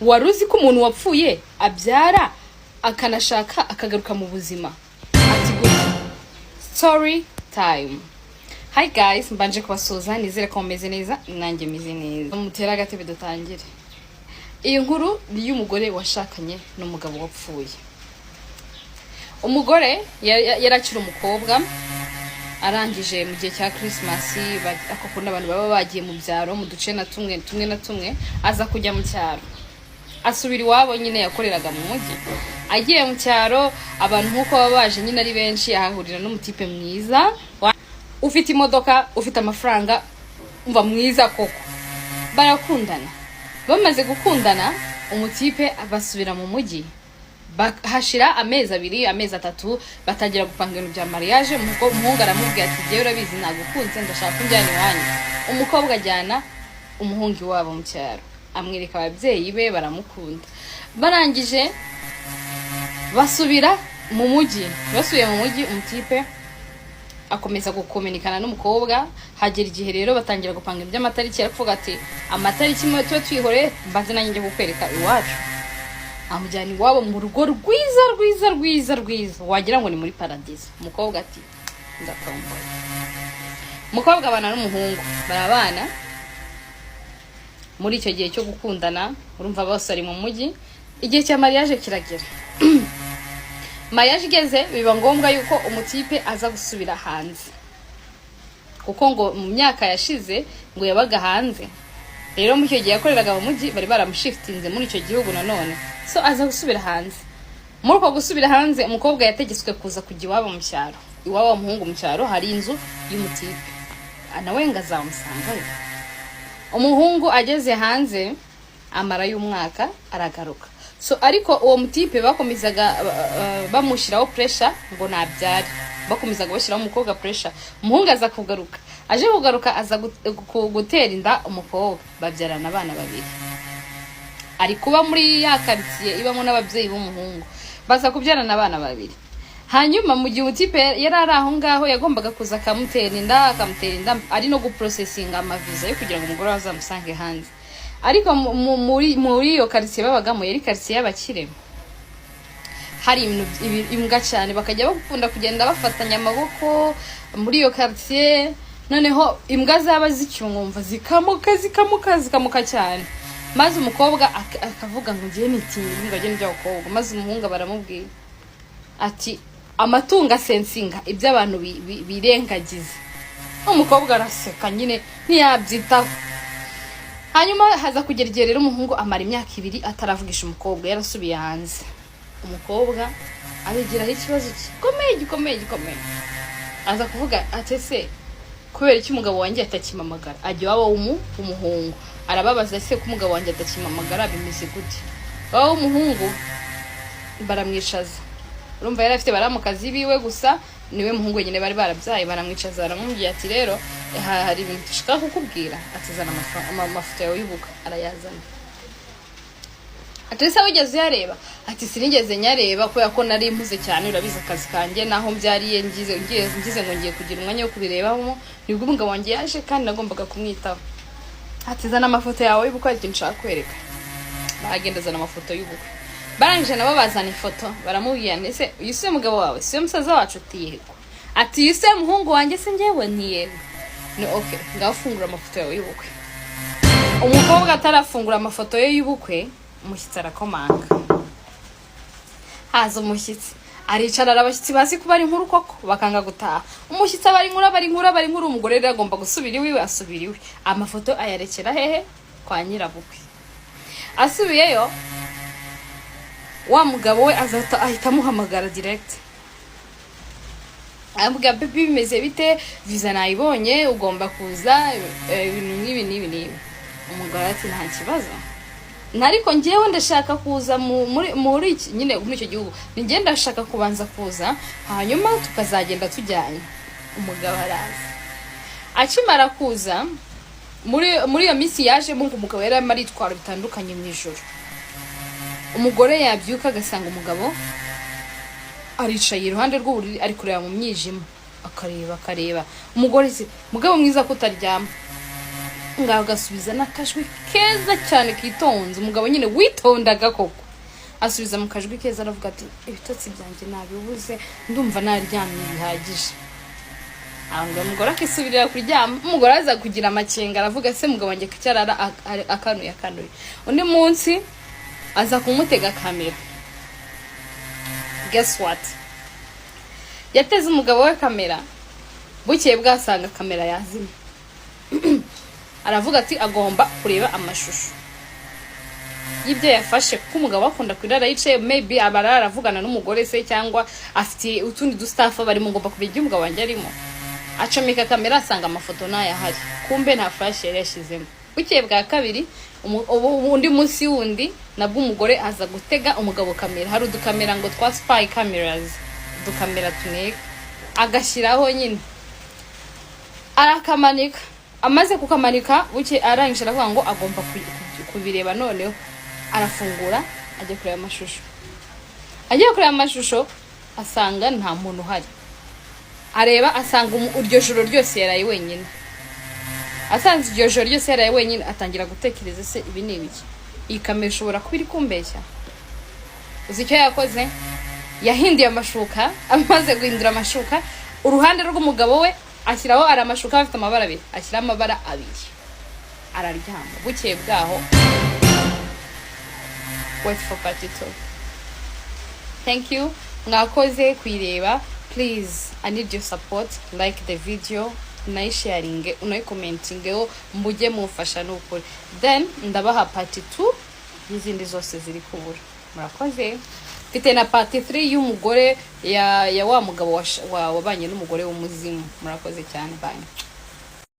Wari uzi ko umuntu wapfuye abyara, akanashaka, akagaruka mu buzima? Ati gute? Story time. Hi guys, mbanje kubasuhuza, nizere ko mumeze neza, nanjye meze neza. Mutere agatebe dutangire. Iyi nkuru ni iy'umugore washakanye n'umugabo wapfuye. Umugore yari akiri umukobwa, arangije mu gihe cya Christmas, ako kuntu abantu baba bagiye mu byaro, mu duce na tumwe tumwe na tumwe, aza kujya mu cyaro, asubira iwabo nyine, yakoreraga mu mujyi. Agiye mu cyaro, abantu nk'uko baba baje nyine ari benshi, ahahurira n'umutipe mwiza ufite imodoka, ufite amafaranga, umva mwiza koko. Barakundana. Bamaze gukundana, umutipe basubira mu mujyi. Hashira amezi 2, amezi 3, batangira gupanga ibintu bya mariage. Umuhungu aramubwira ati: "Jyewe urabizi nagukunze, ndashaka ko unjyana iwanyu." Umukobwa ajyana umuhungu iwabo mu cyaro, amwereka ababyeyi be, baramukunda. Barangije basubira mu mujyi. Basubiye mu mujyi, umutipe akomeza gukominikana n'umukobwa. Hagera igihe rero batangira gupanga iby'amatariki. Aravuga ati: "Amatariki mwe tube tuyihoreye, mbanze nanjye njye kukwereka iwacu." Amujyana iwabo mu rugo rwiza rwiza rwiza rwiza, wagira ngo ni muri paradizo. Umukobwa ati: "Ndatomboye." Umukobwa abana n'umuhungu, barabana. Muri icyo gihe cyo gukundana, urumva bose ari mu mujyi, igihe cya mariage kiragera. Mariage igeze, biba ngombwa yuko umutipe aza gusubira hanze, kuko ngo mu myaka yashize ngo yabaga hanze. Rero muri icyo gihe yakoreraga mu mujyi, bari baramushifitinze muri icyo gihugu nanone, so aza gusubira hanze. Muri uko gusubira hanze, umukobwa yategetswe kuza kujya iwabo mu cyaro. Iwabo w'umuhungu mu cyaro hari inzu y'umutipe, nawe ngo azamusangayo. Umuhungu ageze hanze amarayo umwaka, aragaruka. So ariko uwo mutipe bakomezaga bamushyiraho pressure ngo nabyare, bakomezaga bashyiraho umukobwa pressure. Umuhungu aza kugaruka. Aje kugaruka, aza gutera inda umukobwa, babyarana abana babiri. Ari kuba muri ya karitsiye ibamo n'ababyeyi b'umuhungu. Baza kubyarana abana babiri. Hanyuma mu gihe umutipe yari ari aho ngaho, yagombaga kuza akamutera inda, akamutera inda, ari no guprosesinga amaviza yo kugira ngo umugore we azamusange hanze. Ariko muri iyo karitsiye babagamo, yari karitsiye y'abakire, hari ibintu imbwa cyane, bakajya bakunda kugenda bafatanya amaboko muri iyo karitsiye. Noneho imbwa zaba zicyumva, zikamuka, zikamuka, zikamuka cyane, maze umukobwa akavuga ngo: "Ngiye nitinya imbwa agenda by'abakobwa." Maze umuhungu baramubwira ati: "Amatungo asensinga ibyo abantu birengagiza." Umukobwa araseka nyine, ntiyabyitaho. Hanyuma haza kugera igihe rero umuhungu amara imyaka 2 ataravugisha umukobwa, yarasubiye hanze. Umukobwa abigiraho ikibazo gikomeye, gikomeye, gikomeye. Aza kuvuga ati: "Ese kubera iki umugabo wanjye atakimamagara?" Ajya iwabo w'umuhungu, arababaza: "Ese ko umugabo wanjye atakimamagara, bimeze gute?" Iwabo w'umuhungu baramwicaza. Urumva yari afite baramukazi biwe gusa, niwe muhungu wenyine bari barabyaye. Baramwicaza, baramubwira ati: "Rero hari ibintu dushaka kukubwira." Ati: "Zana amafoto yawe y'ubukwe." Arayazana. Ati: "Ese wigeze uyareba?" Ati: "Sinigeze nyareba kubera ko nari mpuze cyane, urabizi akazi kanjye naho mbyariye, ngize ngo ngiye kugira umwanya wo kubirebamo, nibwo umugabo wanjye yaje kandi nagombaga kumwitaho." Ati: "Zana amafoto yawe y'ubukwe, hari ikintu nshaka kwereka." Bagenda, azana amafoto y'ubukwe. Barangije nabo bazana ifoto, baramubwira: "Ese uyu si umugabo wawe, si we musaza wacu?" Ati: "Yego." Ati: "Uyu si muhungu wanjye se?" "Njyewe nti yego." "Ni okay, ngaho fungura amafoto yawe y'ubukwe." Umukobwa atarafungura amafoto ye y'ubukwe, umushyitsi arakomanga. Haza umushyitsi, aricara. Abashyitsi bazi kuba ari inkuru koko, bakanga gutaha. Umushyitsi aba ari inkuru, aba ari inkuru, aba ari inkuru. Umugore rero agomba gusubira iwiwe, asubira iwe, amafoto ayarekera hehe? Kwa nyirabukwe. Asubiyeyo, wa mugabo we azahita ahita amuhamagara direct, aramubwira: "Baby, bimeze bite? Visa nayibonye, ugomba kuza, ibintu nk'ibi n'ibi n'ibi." Umugore ati: "Nta kibazo, ariko njyewe ndashaka kuza muri nyine muri icyo gihugu, ni njye ndashaka kubanza kuza, hanyuma tukazagenda tujyanye." Umugabo araza. Akimara kuza, muri iyo minsi yajemo, ngo umugabo yari arimo aritwara bitandukanye. Mu ijoro umugore yabyuka agasanga umugabo aricaye iruhande rw'uburiri, ari kureba mu mwijima, akareba, akareba. Umugore: "Se mugabo mwiza, ko utaryama?" Ngaho agasubiza n'akajwi keza cyane kitonze. Umugabo nyine witondaga koko asubiza mu kajwi keza, aravuga ati: "Ibitotsi byanjye nabibuze, ndumva naryamye bihagije." Aho ngo umugore akisubirira kuryama. Umugore aza kugira amakenga, aravuga: "Se mugabo wanjye kuki arara akanuye akanuye?" Undi munsi aza kumutega kamera. Guess what? Yateze umugabo we kamera, bukeye bwasanga kamera yazimye. Aravuga ati agomba kureba amashusho y'ibyo yafashe, kuko umugabo akunda kurara yicaye, maybe aba arara aravugana n'umugore se, cyangwa afite utundi dustuff barimo. "Ngomba kureba ibyo umugabo wanjye arimo." Acomeka kamera, asanga amafoto ntayahari. Kumbe nta flash yari yashyizemo. Bukeye bwa kabiri, undi munsi wundi nabwo, umugore aza gutega umugabo kamera. Hari udukamera ngo twa spy cameras, udukamera tuneka, agashyiraho nyine, arakamanika. Amaze kukamanika, buke arangije aravuga ngo agomba kubireba. Noneho arafungura, ajya kureba amashusho. Agiye kureba amashusho, asanga nta muntu uhari. Areba, asanga iryo joro ryose yaraye wenyine. Asanze iryo joro ryose yaraye wenyine, atangira gutekereza: "Se ibi ni ibiki? Iyi kamera ishobora kuba iri kumbeshya." Uzi icyo yakoze? Yahinduye amashuka. Amaze guhindura amashuka, uruhande rw'umugabo we ashyiraho, ari amashuka afite amabara abiri, ashyiraho amabara abiri, araryama. Bukeye bwaho, wait for part two. Thank you, mwakoze kuyireba. Please, I need your support. Like the video, unayisharinge, unayicommentingeho, mujye mumfasha n'ukuri. Then ndabaha part 2 y'izindi zose ziri kubura. Murakoze. Mfite na part 3 y'umugore ya wa mugabo wabanye n'umugore w'umuzimu. Murakoze cyane, bye.